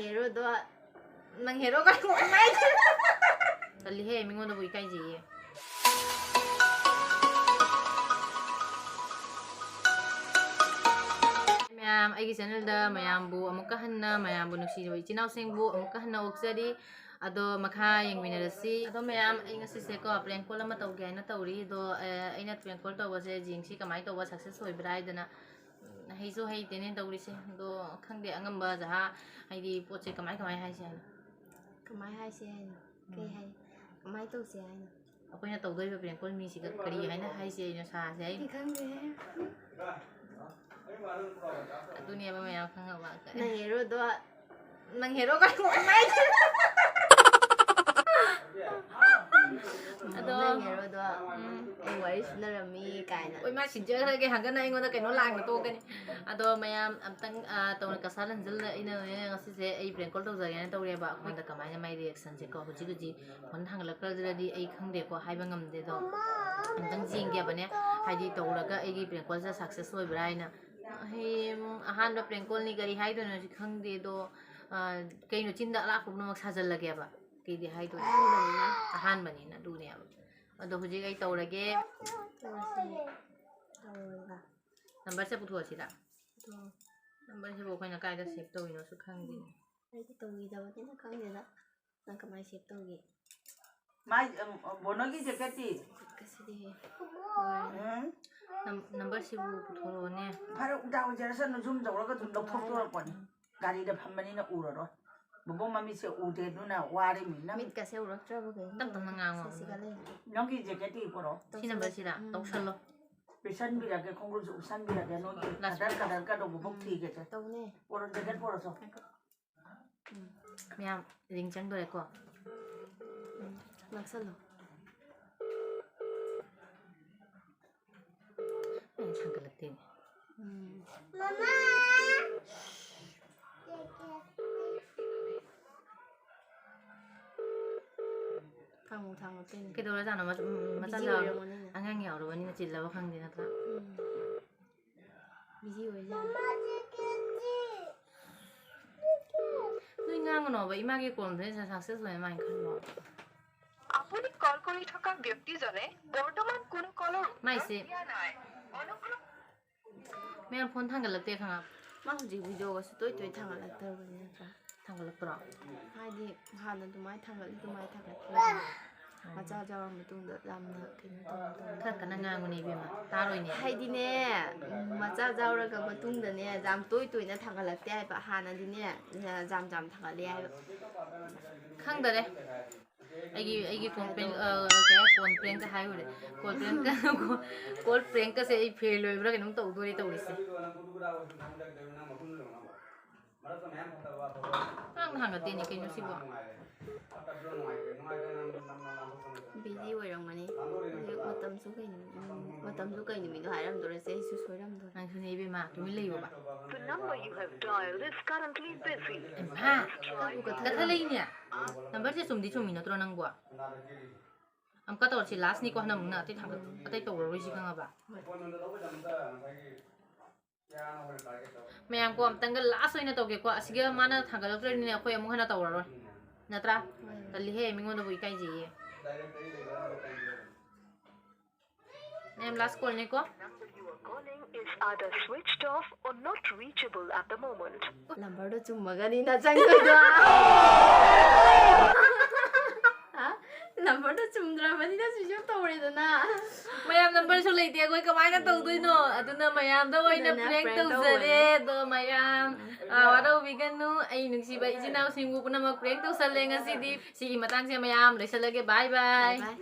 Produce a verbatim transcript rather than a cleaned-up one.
ꯍꯦꯔꯣꯗꯣ, ꯅꯪ ꯍꯦꯔꯣꯒ ꯀꯃꯥꯏꯅ? ꯇꯜꯂꯤꯍꯦ, ꯃꯤꯉꯣꯟꯗꯕꯨ ꯏꯀꯥꯏꯖꯩꯌꯦ꯫ ꯃꯌꯥꯝ, ꯑꯩꯒꯤ ꯆꯦꯅꯦꯜꯗ ꯃꯌꯥꯝꯕꯨ ꯑꯃꯨꯛꯀ ꯍꯟꯅ, ꯃꯌꯥꯝꯕꯨ ꯅꯨꯡꯁꯤꯔꯕ ꯏꯆꯤꯟ ꯏꯅꯥꯎꯁꯤꯡꯕꯨ ꯑꯃꯨꯛꯀ ꯍꯟꯅ ꯑꯣꯛꯆꯔꯤ꯫ ꯑꯗꯣ ꯃꯈꯥ ꯌꯦꯡꯃꯤꯟꯅꯔꯁꯤ꯫ ꯑꯗꯣ ꯃꯌꯥꯝ, ꯑꯩ ꯉꯁꯤꯁꯦꯀꯣ prank call ꯑꯃ ꯇꯧꯒꯦ ꯍꯥꯏꯅ ꯇꯧꯔꯤ꯫ ꯑꯗꯣ, ꯑꯦ, ꯑꯩꯅ prank call ꯇꯧꯕꯁꯦ ꯌꯦꯡꯁꯤ ꯀꯃꯥꯏꯅ ꯇꯧꯕ success ꯑꯣꯏꯕ꯭ꯔꯥ ꯍꯥꯏꯗꯅ꯫ ꯎꯝ, ꯍꯩꯁꯨ ꯍꯩꯇꯦꯅꯦ ꯇꯧꯔꯤꯁꯦ꯫ ꯑꯗꯣ ꯈꯪꯗꯦ, ꯑꯉꯝꯕ ꯖꯍꯥ, ꯍꯥꯏꯗꯤ ꯄꯣꯠꯁꯦ ꯀꯃꯥꯏ ꯀꯃꯥꯏ ꯍꯥꯏꯁꯦ ꯍꯥꯏꯅꯣ? ꯀꯃꯥꯏ ꯍꯥꯏꯁꯦ ꯍꯥꯏꯅꯣ? ꯀꯩ ꯎꯝ꯫ ꯍꯥꯏ? ꯀꯃꯥꯏ ꯇꯧꯁꯦ ꯍꯥꯏꯅꯣ? ꯑꯩꯈꯣꯏꯅ ꯇꯧꯗꯣꯔꯤꯕ prank call ꯃꯤꯁꯤꯒ ꯀꯔꯤ ꯍꯥꯏꯅ ꯍꯥꯏꯁꯦ ꯍꯥꯏꯅꯣ, ꯁꯥꯁꯦ ꯍꯥꯏꯅꯣ? ꯑꯩꯗꯤ ꯈꯪꯗꯦꯍꯦ꯫ ꯑꯗꯨꯅꯦꯕ ꯃꯌꯥꯝ ꯈꯪꯉꯕ꯫ ꯅꯪ ꯍꯦꯔꯣꯗꯣ, ꯅꯪ ꯍꯦꯔꯣꯒ ꯀꯃꯥꯏꯅ? ꯑꯗꯣ ꯅꯪ ꯍꯦꯔꯣꯗꯣ, ꯎꯝ꯫ ꯑꯩ ꯋꯥꯔꯤ ꯁꯤꯟꯅꯔꯝꯃꯤ ꯀꯥꯏꯅ꯫ ꯍꯣꯏ, ꯃꯥ ꯁꯤꯟꯖꯈ꯭ꯔꯒꯦ ꯍꯪꯒꯠꯅ ꯑꯩꯉꯣꯟꯗ ꯀꯩꯅꯣ ꯂꯥꯡꯅ ꯇꯣꯛꯀꯅꯤ꯫ ꯑꯗꯣ ꯃꯌꯥꯝ ꯑꯝꯇꯪ, ꯑ, ꯇꯧꯅ ꯀꯁꯥ ꯂꯟꯖꯜꯗ ꯑꯩꯅꯅꯦ ꯉꯁꯤꯁꯦ ꯑꯩ prank call ꯇꯧꯖꯒꯦꯅ ꯇꯧꯔꯦꯕ꯫ ꯑꯩꯉꯣꯟꯗ ꯀꯃꯥꯏꯅ ꯃꯥꯏ reactionꯁꯦꯀꯣ ꯍꯧꯖꯤꯛ ꯍꯧꯖꯤꯛ ꯐꯣꯟ ꯊꯥꯡꯒꯠꯂꯛꯇ꯭ꯔꯗꯤ ꯑꯩ ꯈꯪꯗꯦꯀꯣ, ꯍꯥꯏꯕ ꯉꯝꯗꯦ꯫ ꯑꯗꯣ ꯑꯝꯇꯪ ꯌꯦꯡꯒꯦꯕꯅꯦ, ꯍꯥꯏꯗꯤ ꯇꯧꯔꯒ ꯑꯩꯒꯤ prank callꯁꯦ success ꯑꯣꯏꯕ꯭ꯔꯥ ꯍꯥꯏꯅ꯫ ꯍꯌꯦꯡ ꯑꯍꯥꯟꯕ prank callꯅꯤ, ꯀꯔꯤ ꯍꯥꯏꯗꯣꯏꯅꯣꯁꯨ ꯈꯪꯗꯦ꯫ ꯑꯗꯣ, ꯑ, ꯀꯩꯅꯣ, ꯆꯤꯟꯗ ꯑꯂꯥꯛꯄ ꯄꯨꯝꯅꯃꯛ ꯁꯥꯖꯜꯂꯒꯦꯕ꯫ ꯀꯩꯗꯤ ꯍꯥꯏꯗꯣꯏꯅꯣ? ꯑꯍꯥꯟꯕꯅꯤꯅ꯫ ꯑꯍꯥꯟꯕꯅꯤꯅ ꯑꯗꯨꯅꯦꯕ꯫ ꯑꯗꯣ ꯍꯧꯖꯤꯛ ꯑꯩ ꯇꯧꯔꯒꯦ꯫ ꯇꯧꯔꯁꯤ꯫ ꯇꯧꯔꯒ꯫ Numberꯁꯦ ꯄꯨꯊꯣꯛꯑꯁꯤꯔꯥ? ꯄꯨꯊꯣꯛꯑꯣ꯫ Numberꯁꯤꯕꯨ ꯑꯩꯈꯣꯏꯅ ꯀꯥꯏꯗ save ꯇꯧꯔꯤꯅꯣꯁꯨ ꯈꯪꯗꯦꯅꯦ꯫ ꯑꯩꯗꯤ ꯇꯧꯈꯤꯗꯕꯅꯤꯅ ꯈꯪꯗꯦꯗ꯫ ꯅꯪ ꯀꯃꯥꯏꯅ save ꯇꯧꯒꯦ? ꯃꯥꯏ, ꯑꯝ, ꯕꯣꯅꯣꯒꯤ jacketꯇꯤ? ꯈꯨꯠꯀꯁꯤꯗꯤ꯫ ꯎꯝ꯫ ꯅꯝ-, numberꯁꯤꯕꯨ ꯄꯨꯊꯣꯔꯛꯑꯣꯅꯦ꯫ ꯐꯔꯦ, ꯎꯗꯥ ꯑꯣꯏꯖꯔꯁꯅꯨ, ꯌꯨꯝ ꯌꯧꯔꯒ ꯑꯗꯨꯝ ꯂꯧꯊꯣꯛꯇꯣꯔꯛꯄꯅꯤ꯫ ꯒꯥꯔꯤꯗ ꯐꯝꯕꯅꯤꯅ ꯎꯔꯔꯣꯏ꯫ ꯕꯣꯕꯣꯛ ꯃꯃꯤꯠꯁꯦ ꯎꯗꯦ, ꯑꯗꯨꯅ ꯋꯥꯔꯤꯃꯤ꯫ ꯅꯪ ꯃꯤꯠꯀꯁꯦ ꯎꯔꯛꯇ꯭ꯔꯕ ꯀꯩꯅꯣ? ꯇꯞ ꯇꯞꯅ ꯉꯥꯡꯉꯣ꯫ ꯁꯦ, ꯁꯤꯒ ꯂꯩ꯫ ꯅꯪꯒꯤ jacketꯇꯤ ꯄꯣꯔꯛꯑꯣ꯫ ꯁꯤ numberꯁꯤꯔꯥ? ꯎꯝ꯫ ꯇꯧꯁꯜꯂꯣ꯫ ꯄꯤꯁꯟꯕꯤꯔꯒꯦ, ꯈꯣꯡꯒ꯭ꯔꯨꯁꯨ ꯎꯞꯁꯟꯕꯤꯔꯒꯦ, ꯅꯣꯏꯒꯤ ꯂꯥꯁ ꯀꯗꯔ ꯀꯗꯔ ꯀꯗꯧꯕꯕꯨꯛ ꯎꯝ꯫ ꯊꯤꯒꯦꯁꯦ꯫ ꯇꯧꯅꯦ꯫ ꯄꯣꯔꯣ, jacket ꯄꯣꯔꯣꯁꯣ꯫ ꯉꯥꯏꯈꯣ꯫ ꯎꯝ꯫ ꯃꯌꯥꯝ ring ꯆꯪꯗꯣꯔꯦꯀꯣ꯫ ꯎꯝ꯫ ꯅꯛꯁꯜꯂꯣ꯫ ꯑꯩ ꯊꯥꯡꯒꯠꯂꯛꯇꯦꯅꯦ꯫ ꯎꯝ꯫ ꯃꯃꯥ! ꯊꯥꯡꯉꯨ, ꯊꯥꯡꯉꯨ, ꯇꯦꯟ꯫ ꯀꯩꯗꯧꯔꯖꯥꯠꯅꯣ? ꯃꯆꯥ, ꯃꯆꯥ busy ꯌꯥꯎꯔ-, ꯑꯣꯏꯔꯝꯒꯅꯤꯅꯦ꯫ ꯑꯉꯥꯡ ꯌꯥꯎꯔꯕꯅꯤꯅ ꯆꯤꯜꯂꯕ ꯈꯪꯗꯦ ꯅꯠꯇ꯭ꯔꯥ? ꯎꯝ꯫ Busy ꯑꯣꯏꯖꯥꯠꯅꯤ꯫ ꯀꯩꯅꯣꯕ, ꯏꯃꯥꯒꯤ ꯀꯣꯜꯗꯨꯅ ꯁꯛꯁꯦꯁ ꯑꯣꯏꯅ ꯃꯥꯏꯅ ꯈꯟꯕ꯫ আপুনি কল কৰি থকা ব্যক্তিজনে বৰ্তমান কোনো কলৰ উত্তৰ মাইছে। দিয়া নাই। অনুগ্ৰহ ꯃꯌꯥꯝ ꯐꯣꯟ ꯊꯥꯡꯒꯠꯂꯛꯇꯦ ꯈꯪꯉꯕ? ꯃꯥ ꯍꯧꯖꯤꯛ ꯚꯤꯗꯤꯑꯣꯒꯁꯨ ꯇꯣꯏ ꯇꯣꯏ ꯊꯥꯡꯒꯠꯂꯛꯇꯕꯅꯤ ꯅꯠꯇ꯭ꯔꯥ? ꯊꯥꯡꯒꯠꯂꯛꯇ꯭ꯔꯣ? ꯍꯥꯏꯗꯤ ꯍꯥꯟꯅ ꯑꯗꯨꯃꯥꯏꯅ ꯊꯥꯡꯒꯠꯂꯤ ꯑꯗꯨꯃꯥꯏꯅ ꯊꯥꯡꯒꯠꯇ꯭ꯔꯦꯗꯅ꯫ ꯃꯆꯥ ꯆꯥꯎꯔ ꯃꯇꯨꯡꯗ ꯌꯥꯝꯅ ꯀꯩꯅꯣ ꯇꯧꯔ ꯇꯧꯔ ꯈꯔ ꯀꯟꯅ ꯉꯥꯡꯉꯨꯅꯦ ꯏꯕꯦꯝꯃ, ꯇꯥꯔꯣꯏꯅꯦ꯫ ꯍꯥꯏꯗꯤꯅꯦ, ꯎꯝ, ꯃꯆꯥ ꯆꯥꯎꯔꯒ ꯃꯇꯨꯡꯗꯅꯦ ꯌꯥꯝ ꯇꯣꯏ ꯇꯣꯏꯅ ꯊꯥꯡꯒꯠꯂꯛꯇꯦ ꯍꯥꯏꯕ꯫ ꯍꯥꯟꯅꯗꯤꯅꯦ ꯌꯥꯝ ꯌꯥꯝ ꯊꯥꯡꯒꯠꯂꯦ ꯍꯥꯏꯕ꯫ ꯈꯪꯗꯔꯦ꯫ ꯑꯩꯒꯤ ꯑꯩꯒꯤ ꯀꯣꯟ ꯄ꯭ꯔꯦꯡ ꯀꯣꯟ ꯄ꯭ꯔꯦꯡꯀ ꯍꯥꯏꯔꯨꯔꯦ꯫ ꯀꯣꯜ ꯄ꯭ꯔꯦꯡꯀ ꯀꯣꯜ ꯄ꯭ꯔꯦꯡꯀꯁꯦ ꯑꯩ ꯐꯦꯜ ꯑꯣꯏꯕ꯭ꯔꯥ ꯀꯩꯅꯣꯝ ꯇꯧꯗꯣꯔꯦ ꯇꯧꯔꯤꯁꯦ꯫ ꯉꯥꯡꯅ ꯍꯥꯡꯒꯠꯇꯦꯅꯦ ꯀꯩꯅꯣ ꯁꯤꯕꯣ? ꯕꯤꯖꯤ ꯑꯣꯏꯔꯝꯒꯅꯤ꯫ ꯍꯧꯖꯤꯛ ꯃꯇꯝꯁꯨ ꯀꯩ ꯅꯨꯃꯤꯠ ꯃꯇꯝꯁꯨ ꯀꯩ ꯅꯨꯃꯤꯠꯅꯣ ꯍꯥꯏꯔꯝꯗꯣꯔꯁꯦ ꯑꯩꯁꯨ ꯁꯣꯏꯔꯝꯗꯣꯔꯦ꯫ ꯅꯪꯁꯨꯅꯦ ꯏꯕꯦꯝꯃ, ꯇꯨꯃꯤꯟ ꯂꯩꯌꯣꯕ꯫ The number you have dialed is currently busy. ꯏꯝꯐꯥ, ꯀꯠꯊꯠꯂꯛꯏꯅꯦ꯫ ꯅꯝꯕꯔꯁꯦ ꯆꯨꯝꯗꯤ ꯆꯨꯝꯃꯤ ꯅꯠꯇ꯭ꯔꯣ ꯅꯪꯕꯣ? ꯑꯃꯨꯛꯀ ꯇꯧꯔꯁꯤ, ꯂꯥꯁꯅꯤꯀꯣ ꯍꯟꯗꯛ ꯑꯃꯨꯛꯅ ꯑꯇꯩ ꯊꯥꯡꯒꯠ ꯑꯇꯩ ꯇꯧꯔꯔꯣꯏꯁꯤ ꯈꯪꯉꯕ? ꯃꯌꯥꯝ ꯀꯣ ꯑꯝꯇꯪꯒ ꯂꯥꯁ ꯑꯣꯏꯅ ꯇꯧꯒꯦꯀꯣ꯫ ꯑꯁꯤꯒ ꯃꯥꯅ ꯊꯥꯡꯒꯠꯂꯛꯇ꯭ꯔꯅꯤꯅꯦ ꯑꯩꯈꯣꯏ ꯑꯃꯨꯛ ꯍꯟꯅ ꯇꯧꯔꯔꯣꯏ꯫ ꯅꯠꯇ꯭ꯔꯥ? ꯇꯜꯂꯤꯍꯦ, ꯃꯤꯉꯣꯟꯗꯕꯨ ꯏꯀꯥꯏꯖꯩꯌꯦ꯫ ꯃꯌꯥꯝ ꯂꯥꯁ ꯀꯣꯜꯅꯤꯀꯣ꯫ Number you are calling is either switched off or not reachable at the moment. ꯅꯝꯕꯔꯗꯣ ꯆꯨꯝꯃꯒꯅꯤꯅ ꯆꯪꯗꯣꯏꯗꯣ꯫ ꯍꯥ? ꯅꯝꯕꯔꯗꯣ ꯆꯨꯝꯗ꯭ꯔꯕꯅꯤꯅ ꯁ꯭ꯋꯤꯆ ꯑꯣꯐ ꯇꯧꯔꯦꯗꯅ꯫ ꯃꯌꯥꯝ ꯅꯝꯕꯔꯁꯨ ꯂꯩꯇꯦ ꯑꯩꯈꯣꯏ ꯀꯃꯥꯏꯅ ꯇꯧꯗꯣꯏꯅꯣ? ꯑꯗꯨꯅ ꯃꯌꯥꯝꯗ ꯑꯣꯏꯅ ꯑꯗꯨꯅ ꯄ꯭ꯔꯦꯡ prank ꯇꯧꯖꯔꯦ꯫ ꯇꯧꯕꯅꯦ꯫ ꯑꯗꯣ ꯃꯌꯥꯝ, ꯑ, ꯋꯥꯔꯧꯕꯤꯒꯅꯨ, ꯑꯩ ꯅꯨꯡꯁꯤꯕ ꯏꯆꯤꯟ ꯏꯅꯥꯎꯁꯤꯡꯕꯨ ꯄꯨꯝꯅꯃꯛ ꯄ꯭ꯔꯦꯡ ꯇꯧꯁꯜꯂꯦ ꯉꯁꯤꯗꯤ꯫ ꯁꯤꯒꯤ ꯃꯇꯥꯡꯁꯦ ꯃꯌꯥꯝ ꯂꯣꯏꯁꯜꯂꯒꯦ꯫ ꯕꯥꯏ ꯕꯥꯏ꯫ ꯕꯥꯏ꯫